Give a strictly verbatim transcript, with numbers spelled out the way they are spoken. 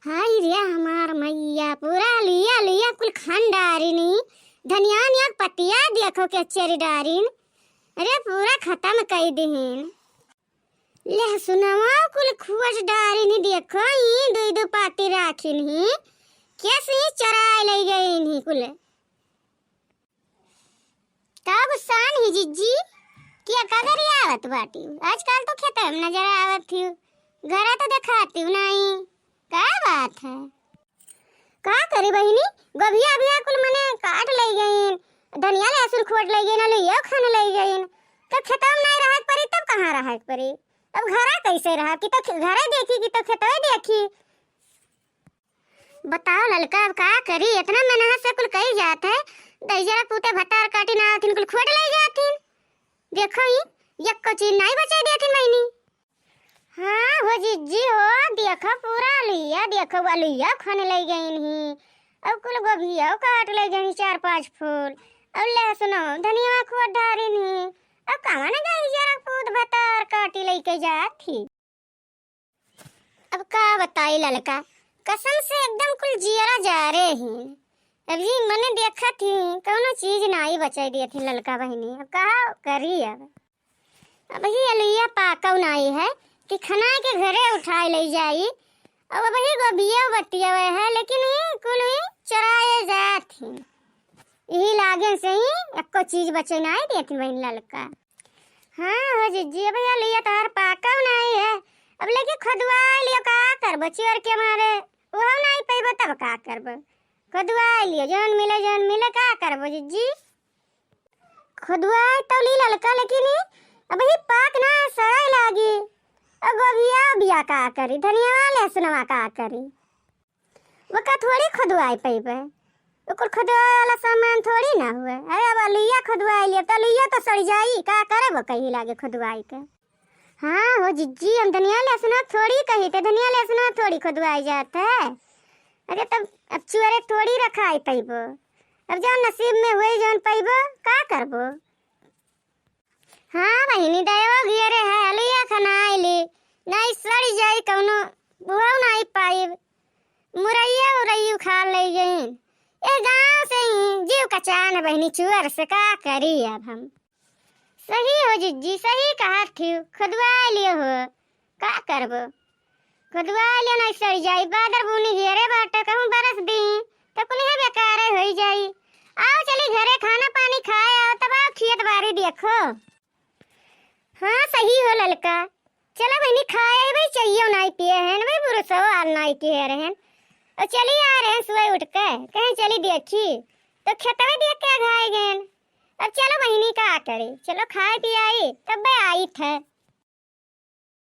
हाय रे हमार मइया, पूरा लुइया लुइया कुल खन डारिन। धनिया निया पतिया देखो के चरी डारिन। अरे पूरा खतम कइ दिहिन। लहसुनवा कुल खोट डारिन, देखो ई दुइ दु पाती राखिन ही, केस ही चराइ लइ गइन ही कुल। तब सान ही जिज्जी, कि का गरियावत बाटी? आजकल तो खेते में नजर आवत ही, घरे तो देखाती नाई, का बात है? का करी बहिनी, गोभिया अभिया कुल मने काट लइ गइन, धनिया लहसुन खोट लइ गइन, लुइयो खन लइ गइन, तो खेतवा में नाई रहक परी, तब कहाँ रहक परी? अब घरा कैसे रहा कि तो खे-, घरे देखी कि तो खेतवे देखी। बताओ ललका, अब का करी, इतना मेहनत से कुल कइल जात है, दहिजरा पूते भतार काटी ना आवथिन, कुल खोट लइ जाथिन। देखो ही, यक्को चीज नाई बचाइ देथिन बहिनी। हाँ हो जिज्जी हो, देखो पूरा लुइया, देखो बा लुइया खन लइ गइन ही। अब कुल गोभिया काट लइ गइन चार पाँच फूल। अब लहसुनो, धनिया खोट डारिन ही। अब कवन दहिजरा पूत भतार काटी लइके जात ही। अब का बताई ललका, कसम से एकदम कुल जियरा जारे ही। अब ही मने देखत ही, कउनो चीज नाई बचाइ दियत ही ललका बहिनी। अब का करी अब? अबही अलुइया पाकउ नाई है कि खनाइ के घरे उठाइ लइ जाई। अब अबही गोभिया बतियावे है, लेकिन ई कुल ई चराए जात ही। इही लागे से ही एक्को चीज बचे नाई देत ही बहिन ललका। हाँ हो जिज्जी, अबही अलुइया तोहार पाकउ नाई है। अब लेके खोदुआइ लियो, का करबो? चियर के मारे उहउ नाई पइबो, तब का करबो? खोदुआइ लियो, जउन मिले, जउन मिले, का करबो जिज्जी? खोदुआइ तउ ली ललका, लेकिन ई अबही पाक ना, सड़इ लागी। अब गोभिया, गोभिया का करी, धनिया लहसुनवा का करी? ओका थोड़ी खोदुआइ पइबे, ओकर खोदुआइ वाला सामान थोड़ी ना हुए। अरे अब अलुइया खोदुआइ लियो, त अलुइया त सड़ि जाई, का करबो कही लागे खोदुआइ के? हाँ हो जिज्जी, हम धनिया लहसुना थोड़ी कही थे, धनिया लहसुना थोड़ी खोदुआइ जात है। अरे तब अब चुअरे थोड़ी रखाइ पइबो, अब जउन नसीब में हुई, जउन पइबो, का करबो? हाँ बहिनी, दइवो घेरे है, अलुइया खनाइ ली, नाई सड़ि जाई कउनो, उहउ नाई पाइब। मुरइया उरइया उखाड़ लइ गइन। ए गाँव से ही जीव कचान बहिनी चुअर से, का करी अब हम? सही हो जिज्जी, सही कहत ही, खोदुआइ लियो हो, का करबो? खोदुआइ लियो नाई सड़ि जाई, बादर बुनी घेरे बाटे, कहूँ बरस दी, त कुलिहे बेकारे होइ जाई। आओ चली घरे खाना पानी खाए आओ, तब आओ खेत बारी देखो। हाँ सही हो ललका, चला बहिनी खाए आई भाई, चाहियो नाई पिए हैं भाई, बुरुसो आल नाई किहे रहन। और चली आ रहन सुबह उठ के, कहें चली देखी, तो खेतवे देख के अघाए गएन। अब चलो बहिनी का करे, चलो खाए पियाई, तब आई थे।